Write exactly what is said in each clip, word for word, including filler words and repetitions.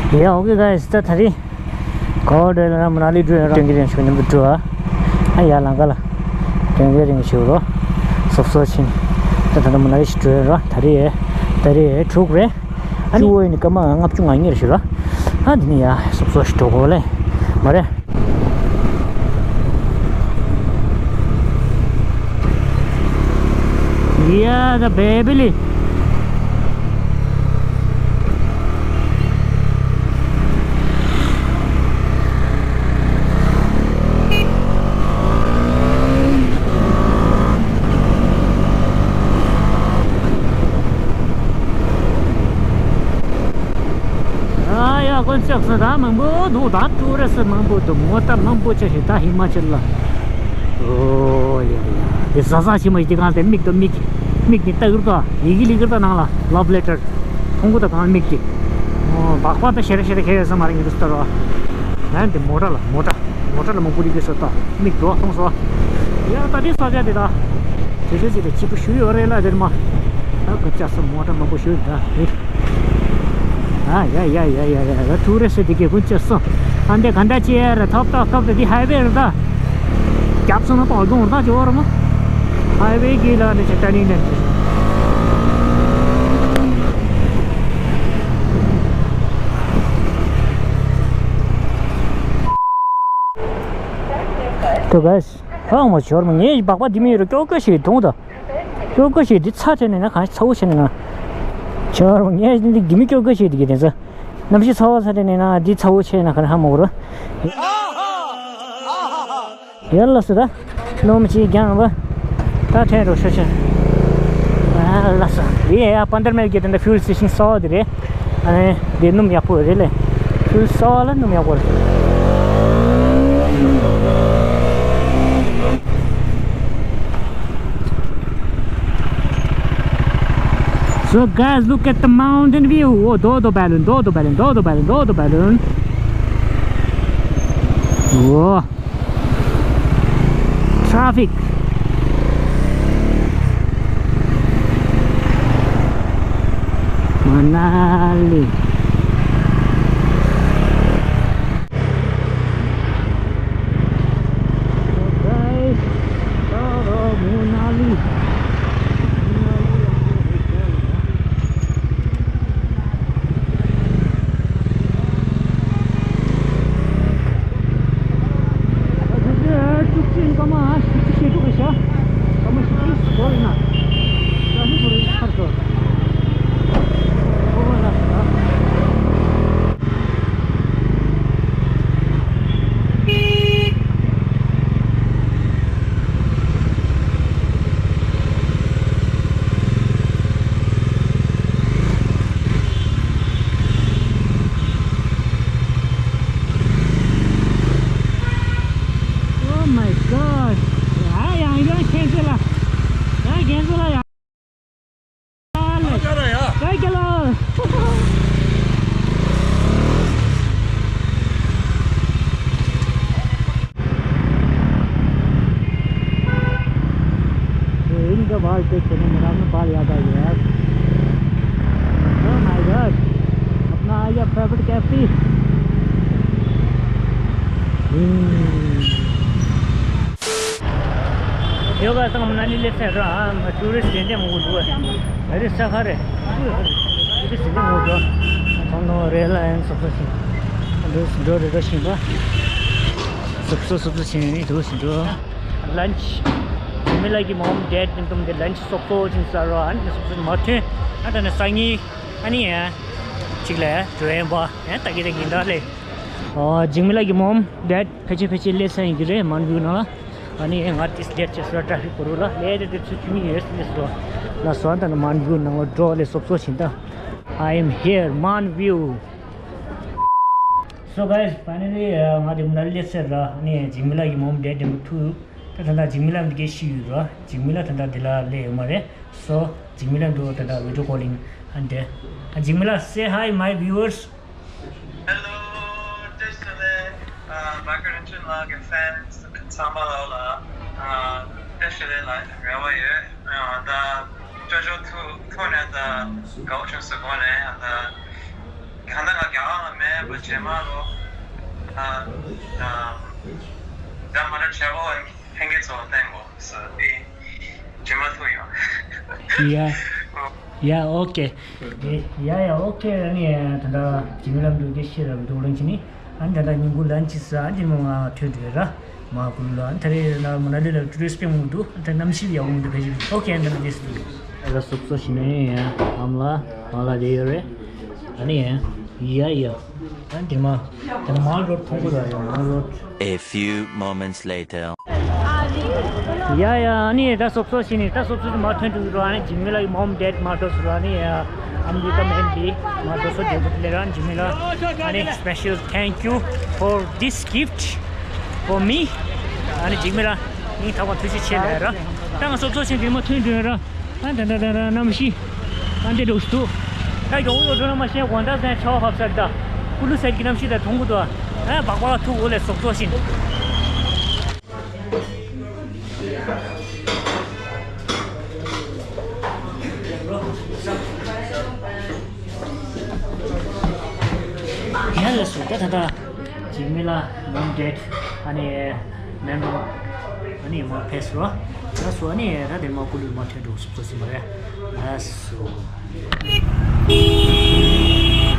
Yeah, okay guys, ད་ད་རེས་གོ་ཌེ་ལ་མ་ན་ལི་འགྲོ་ཡ་ར། སྟོན་གྱི་རིང་ཞིག་ནམ་དུ་འགྲོ་ཨ། ཨ་ཡ་ལང་ཀ་ལ་སྟོན་གྱི་རིང་ཞིག་རོ། སོབ་སོབ་ཕྱིན། ད་ད་ད་མ་ན་ལི་ཞིག་འགྲོ་ཡ་ར། ད་རེས་ད་རེས་དྲུག་རེད། ཨ་ནི་བཅུ་བོ་ཡིན་ནི་སྐར་མ་ལྔ་བཅུ་ང་གཉིས་རེ་ཞིག་ར། ཨ་འདི་ནི་ཡ་སོབ་སོབ་ཞིག་འགྲོ་གོ་ལེ། མ་རེད། Yeah, the baby. ཨ་ཡ། དཀོན་མཆོག་གསུམ། ད་མང་པོ་འདུག་ད་ཊུ་རི་སི་མང་པོ་འདུག་མོ་ཊ་མང་པོ་ཆེ་ཞིག་ད་ཧི་མ་ཅལ་ལ། ཨོ་ཡ་ཡ། དེ་ཟ་ཟ་ཆེ་མ་ཞིག་དེ་གང་དེ་མིག་དང་མིག་མིག་དེ་ལྟ་གིར་ད་ཡི་གེ་ལི་གིར་ད་ནང་ལ་ལབ་ལེ་ཊར་ཕུང་པོ་ད་གང་མིག་དེ། ཨོ་སྦག་སྦག་ད་ཤེ་ར་ཤེ་ར་ཁེ་ཡ་ས་མ་རེད་ངེས་སུ་ལྟར་བ། ཡང་དེ་མོ་ཊ་ལ་མོ་ཊ། མོ་ཊ་ལ་མང་པོ་རིག་གི་སོ་ད། མིག་འགྲོ་མཐོང་སོ། ཡ་ད་དེ་ས་ཆ་དེ་ད། དེ་ཚོ་ཅིག་ད་སྐྱིད་པོ་ཞུ་ཡོད་རེད་ལ་དེར་མ། ད་ཀུ་ཅག་སོ་མོ་ཊ་མང་པོ་ཞུ་ཡོད་ད་རེད། ཨ་ཡ་ཡ་ཡ་ཡ་ཡ། ད་ཊུ་རི་སི་དེ་གའི་ཀུ་ཅག་སོ། ཨ་འདི་ག་འདྲ་ཅི་ཡ་ར་ཐོབ་ཐོབ་ཐོབ་ད་དེ་ཧའི་ཝེ་རེད་ད། རྒྱབ་སོང་ན་ཏོག་དགོང་ར་ད་ཅི་བ་ར་མ། ཧའི་ཝེ་གི་ལ་འདི་ཅི་ཊར་ནིང་ལེན་ཅི། ད་ག་ཧང་མ་ཆོར་མ། ངས་སྦག་སྦག་འདི་མི་རུ་ཀྱོག་ཀྱོག་ཞིག་མཐོང་ད། ཀྱོག་ཀྱོག་ཞིག་འདི་ཚ་དྲན་ནས་ན་གང་ཚ་བོ་བྱས་ནས་ན། ཆོར་མ། ངས་འདི་འདི་མི་ཀྱོག་ཀྱོག་ཞིག་འདི་གི་དེ་ཚ། གནམ་གཤིས་ཚ་བ་ཚ་དྲན་ནས་ན་འདི་ཚ་བོ་བྱས་ན་ག་ཧ་མ་གོ་ར། ཡར་ལ་སུ་ད། སྣུམ་ཅིག་རྒྱང་བ། ད་ཐོན་རོགས་ཤོག་ཤོག་ཨ་ལ་སོ། འདི་ཡ་པན་དར་མལ་གྱི་དེ་འདྲ་ཕིའུལ་སི་ཊེ་ཤན་གསར་པ་དེ་རེད། ཨ་ནི་འདི་སྣུམ་ཡག་པོ་རེད་ལེ། ཕིའུལ་གསར་པ་ལ་སྣུམ་ཡག་པོ་རེད། So guys, look at the mountain view. Oh, Dodo Balloon, Dodo Balloon, Dodo Balloon, Dodo Balloon. Oh. Traffic. Manali. So guys, Manali. Oh my God. ཡ་ཡང་ཡང་ཁྱེད་ཚོ་ལ། ཡ་ཁྱེད་ཚོ་ལ་ཡ། ཡ་ལེ། ཡ་ཡ། ཡ་ཁྱེད་ལ། इन का बाल चेक करने मेरा में बाल याद आ गया यार। Oh my God, अपना आ गया favourite cafe. ཡོ་ག་སང་མ་ན་ལི་སླེབས་ཚར་ར། ཨ་ཊུ་རི་སི་ཊི་དེ་འདྲ་མང་པོ་འདུག་ཨ་རི་ས་ཁ་རེད། ཊུ་རི་སི་ཊི་དེ་འདྲ་མང་པོ་འདུག་ཚང་ནོ་རེད་ལ་ཨན་སོབ་སོབ་ཤིང་། འགྲོ་རེ་ར་ཤིང་པ། སོབ་སོབ་སོབ་སོབ་ཤིང་ནི་འགྲོ་ཤིང་འགྲོ། ལན་ཆི། ཇིམ་མི་ལ་གི་མོམ་ཌེ་ཌི་ནི་དུམ་གི་ལན་ཆི་སོབ་སོབ་ཅིག་ཟ་ར། ཨ་ནི་སོབ་སོབ་མ་ཐོན། ཨ་ད་ནི་སང་ཉིན་ཨ་ནི་ཡ་ཅིག་ལ་འགྲོ་ཡན་པ་ཡ་ད་གི་ད་གི་འདྲ་ལེ། ཨ་ཇིམ་མི་ལ་གི་མོམ་ཌེ་ཌི་ཕལ་ཆེར་ཕལ་ཆེར་སླེབས་ས་ཡིན་གྱི་རེད། མན་བིའུ་ནང་ལ། ཨ་ནི་ང་ཏིས་ལེཊ་ཆེ་སོ་ཊ་ཕིག་གོ་རུ་ལ་ལེ་ཏེ་ཏེ་ཚུ་ཆུ་མི་ཡོད་སི་སོ་ལ་སོ་ཨ་ད་ནི་མན་བིའུ་ནང་ལ་འགྲོ་ལེ་སོབ་སོབ་ཕྱིན་ད། I am here, Man View. So guys, finally, ང་དེ་མུ་ན་ལི་སླེབས་ཚར་ར། ཨ་ནི་ཇིམ་མི་ལ་གི་མོམ་ཌེ་ཌི་ནམ་བར་ཊུ། ད་ད་ད་ཇིམ་མི་ལ་འདི་གའི་ཤི་ཡོད་ར། ཇིམ་མི་ལ་ད་ད་འདི་ལ་སླེབས་ཡོད་མ་རེད། སོ་ཇིམ་མི་ལ་འགྲོ་ད་ད་བི་ཌི་ཡོ་ཀོ་ལིང་ཨ་འདི། ཨ་ཇིམ་མི་ལ་say hi my viewers. Hello, བཀྲ་ཤིས་བདེ་ལེགས། ཨ་བྷ་ཀར་ཨིན་ཅུན་ལགས་ཀྱི་ཕེན་སི་ཚང་མ་ལ་ལ་ཨ་བཀྲ་ཤིས་བདེ་ལེགས་རེ་བ་ཡོད། ཨ་ད་སྐྱོ་ཤོས་ཐུག་ཐུག་ནས་ད་དགའ་བོ་བྱུང་སོང་དགོངས་ནས། ཨ་ད་གང་ལྟར་ང་རྒྱ་གར་ལ་མེད། རྗེས་མ་ལོ། ཨ། ཨ། ད་མ་ར་བྱ་བ་ལྷན་རྒྱས་ཚོ་བསྟན་གོ་ས་དེ་རྗེས་མ་ཐུག་ཡོང་། ཡ། ཡ་ཨོ་ཀེ། ཡ་ཡ་ཨོ་ཀེ། ཨ་ནི་ད་ལྟ་འཇིགས་མེད་ལགས་འགྲོ་རྒྱུ་ཤེས་རབ་འདུག་ལན་ཅི་ནི། ཨ་ནི་ད་ལྟ་ཉིན་གུང་ལན་ཅི་ཟ་ཨ་ནི་མོ་ང་ཐོན་འགྲོ་ཡ་ར། མ་ཀུ་ལ་ཨ་ནི་ད་རེས་ན་མ་ན་ལི་ལ་ཊུ་རི་སི་ཊི་སྤེལ་མུ་འདུག་ཨ་ནི་ད་གནམ་གཤིས་ཡག་མུ་འདུག་ཕེ་ཞིག་ཨོ་ཀེ། ཨ་ནི་ད་ལྟ་ཇེ་སི་འདུག་ཨ་ད་སོབ་སོ་ཞིག་ནས་ཡ་ཨམ་ལ་མ་ལ་ལེ་ཡོད་རེད། ཨ་ནི་ཡ་ཡ་ཨ་ནི་དེ་མ་ད་ནི་མ་རོ་མཐོང་གི་ཡ་ཡ་མ་རོ། A few moments later. ཡ་ཡ་ཨ་ནི་ད་སོབ་སོ་ཞིག་ནས་ད་སོབ་སོ་མ་ཐོན་འགྲོ་གི་རོ། ཨ་ནི་འཇིགས་མེད་ལགས་མོམ་ཌེཌ་མ་འགྲོ་སོ་ར་ཨ་ནི་ཡ། I'm with the man B. མ་འགྲོ་སོ་ཇོ་བུ་ལེ་ར་འཇིགས་མེད་ལགས། ཨ་ནི་special thank you for this gift for me. ཨ་ནི་འཇིགས་མེད་ལགས་སྙིང་ཐག་པ་ཐུགས་རྗེ་ཆེ་ལབ་ར། ད་ང་སོབ་སོ་ཞིག་འདི་མ་ཐོན་འགྲོ་ཡ་ར། ཨ་ད་ད་ད་ད་གནམ་གཤིས་ཨ་འདི་འགྲོ་སུ་འདུག་ད་གྱོང་ཡོད་འགྲོ་ན་མ་ཤེས་གོང་ད་ཟན་ཆ་བ་ཕབ་ས་རེད་ད། ཀུ་ལུ་སེལ་གྱི་གནམ་གཤིས་ད་མཐོང་གི་འདུག་ཨ་སྦག་སྦག་ཐུག་འོ་ལེ་སོབ་སོ་ཞིག་ཡ་ལ་སོ་ད་ད་ད་འཇིགས་མེད་ལགས་མོམ་ཌེཌ་ཨ་ནི་མེམ་བོ་ཨ་ནི་མ་ཕེ་སི་རོ། ལ་སོ་ཨ་ནི་ད་དེ་མ་ཀུ་ལུ་མ་ཐོན་འགྲོ་སོབ་སོ་ཞིག་མ་རེད། ལ་སོ། Hey,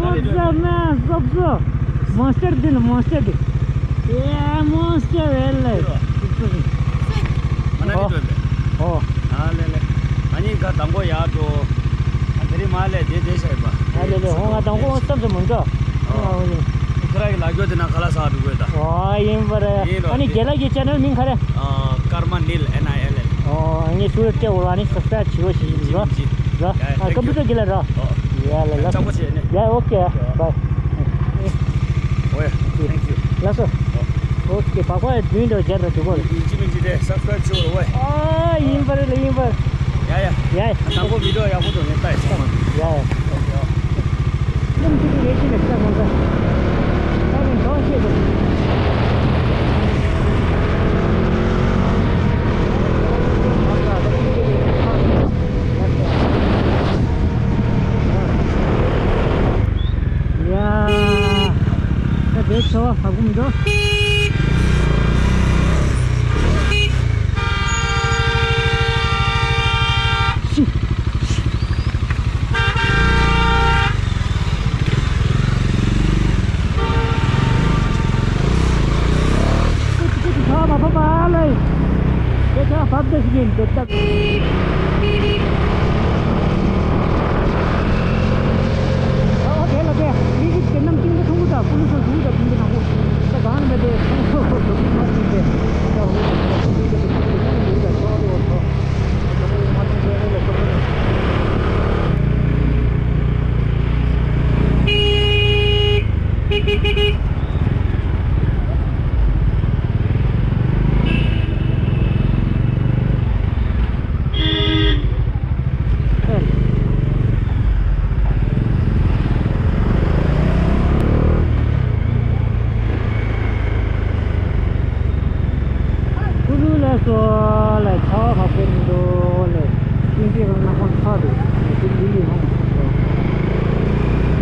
what's up, man? What's up? Monster din, monster din. Yeah, monster, really. ཨ་ནི་འགྲོ་འདི། ཨོ། ཨ་ལེ་ལེ། ཨ་ནི་ག་དང་པོ་ཡར་འགྲོ། ཨ་དེ་རིང་མ་ལས་དེ་དེ་བྱས་པ། ཨ་ལེ་ལེ། ཧོ་ང་དང་པོ་བསམ་ཚུལ་མི་འདྲ། ཨོ། ཁྱེད་རང་གི་ལ་རྒྱོ་དེ་ན་ཁ་ལག་ཟ་འགྲོ་དགོས་ད། ཨོ་ཡིན་པ་རེད། ཡིན་རོ། ཨ་ནི་རྒན་ལགས་ཀྱི་ཅེ་ནལ་མིང་ག་རེ། ཨ་ཀརྨ་ནིལ། ཨེན་ཨའི་ཨེལ་ཨེལ། ཨོ་ངས་ཚུར་སྤྲད་འོ་ཨ་ནི་སབ་སི་ཀྲའིབ་བྱེད་རོགས་ཞུ་ཡིན་རོ། ཡིན་ཡིན། རོ། ཡ་ཡ། ཨ་ཀམ་པུ་ཊར་གྱི་ལ་རོ། ཨོ། ཡ་ལ་ལ། ཅག་པོ་བྱས་ནས། ཡ་ཨོ་ཀེ། བའི། ཨོ་ཡ། ཐེང་ཀིའུ། ལགས་སོ། ཨོ། ཨོ་ཀེ། སྦག་སྦག་བདུན་དང་བརྒྱད་ར་འགྲོ་གོ། ཡིན་གཅིག་མིན་གཅིག་དེ་སབ་སི་ཀྲའིབ་བྱེད་རོགས་བའི། ཨ་ཡིན་པ་རེད་ལ་ཡིན་པ། ཡ་ཡ། ཡ་ཡ། དང་པོ་བི་ཌི་ཡོ་ཡག་པོ་འདུག་ངས་ལྟ་ཡི་ཚང་མ། ཡ་ཡ། ཨོ་ཀེ་ཨོ། ལམ་ཁྲིད་དུ་ཡེ་ཤེས་ལེགས་ས་གང་ས། ད་ནི་འགྲོ་ཤེས་དགོས། ཡ། ད་དེ་ཚོ་ཧ་གོ་མི་འདུག་ཀུ་ལུ་ལ་སོ་ལ་ཆ་བ་ཧ་གོ་མི་འདུག་ལ། ཅིང་ཅིང་རང་ན་ཁོང་ཚ་འདུག་ཅིང་ཅིང་ཡིན་ཧོང་།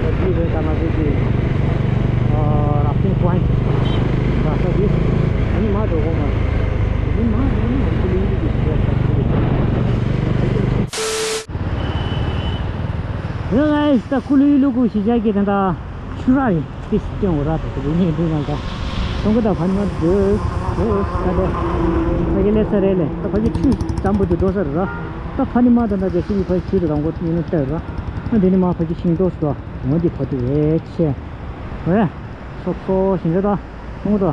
ད་ཅི་རེད་ད་ང་ཚོ་ཅིག་རག་ཅིང་ཀོན་ར་ས་ཅིག་ཨ་ནི་མ་འགྲོ་གོ་མ། ཨ་ནི་མ་འགྲོ་ནི་ང་ཚོ་ལུས་ཀྱི་ཞིག་ཡོད་ས་ཅིག་ཡོད་ལ་ད་ཀུ་ལུ་ཡི་ལུ་གུ་ཞིག་བྱ་གི་དེ་འདྲ་ཆུ་ར་ཡིན། ཏིས་ཀྱང་འོ་ར་དང་དེ་ནས་འདི་ང་ད་ཁོང་གི་ད་ཕ་ནི་མ་འདོད་འོ་ད་དེ་ཕ་གི་ལས་ས་རེད་ལས་ད་ཕ་གི་ཆུ་ཙམ་པོ་དེ་འགྲོ་ས་རེད་ར། ད་ཕ་ནི་མ་ད་ད་དེ་སི་ནི་ཕ་གི་ཆུ་དེ་རང་གོ་ཡིན་ན་ལྟ་ར། ཨ་འདི་ནི་མ་ཕ་གི་ཤིང་ཏོག་སོ་འོ་འདི་ཕ་དུ་རེད་ཆེ་རེད། སོག་སོ་ཞིང་རེད་ད་ཁོང་གི་ད།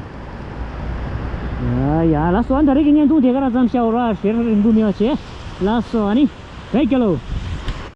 ཡ་ཡ་ལ་སོ་ཨ་ད་རེ་གི་བརྙན་ཐུང་དེ་ག་ར་ཙམ་ཤ་འོ་ར་ཞེ་ར་རིང་པོ་མི་བ་ཆེ་ལ་སོ་ཨ་ནི། བེ་ཀེ་ལོ།